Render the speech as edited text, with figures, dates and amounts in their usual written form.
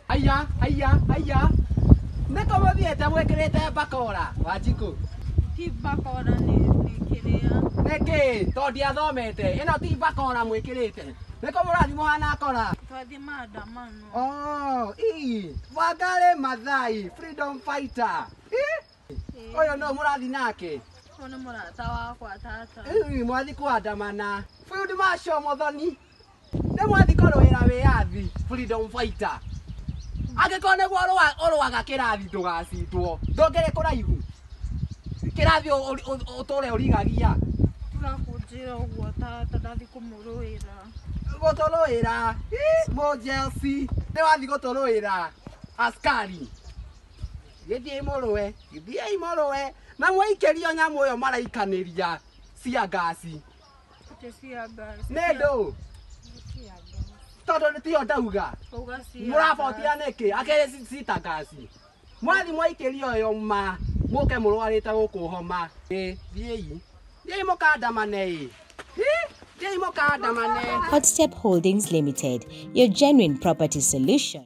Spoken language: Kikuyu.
Aya, aya, aya. Nĩkũ mũthiĩte mwĩkĩrĩte bakora? Wanjikũ. Ti bakora nĩ kĩrĩa. Nĩkĩ? Tondũ ndiathomete. Ĩno ti bakora mwĩkĩrĩte. Nĩkũ mũrathiĩ mũhana akora? Twathiĩ maandamano. Oh, ii. Wangari Maathai, freedom fighter. Ii? Ũyũ no mũrathiĩ nake? Ũyũ nĩ mũrata wakwa tata. Ii, mwathiĩ kũandamana. Field Marshal Muthoni. Nĩ mwathiĩ kũrũĩra wĩyathi, freedom fighter. Angĩkorwo nĩguo ũrũaga kĩrathi ndũgacindwo. Ndũngĩrĩ kũraihu. Kĩrathi ũtũre ũrigagia. Tũrakũnjĩra ũguo tata ndathiĩ kũmũrũĩra. Gũtũrũĩra. Mũjelsi. Nĩ wathiĩ gũtũrũĩra. Askari. Gĩthiĩi mũrũe. Gĩthiĩi mũrũe. Na mwaikĩrio nyamũ ĩyo maraikanĩria cia ngasi. Cia ngasi. Nĩ ndũ. Tondũ nĩ tiyo ndauga. Mũrabotia nĩkĩ? Akĩrĩ cita ngasi. Mwathi mwaikĩrio ĩyo ma mũke mũrwarĩte gũkũ homa. Thiĩi. Thiĩi mũkandamane ĩ. Thiĩi mũkandamane. Hotstep Holdings Limited, your genuine property solution.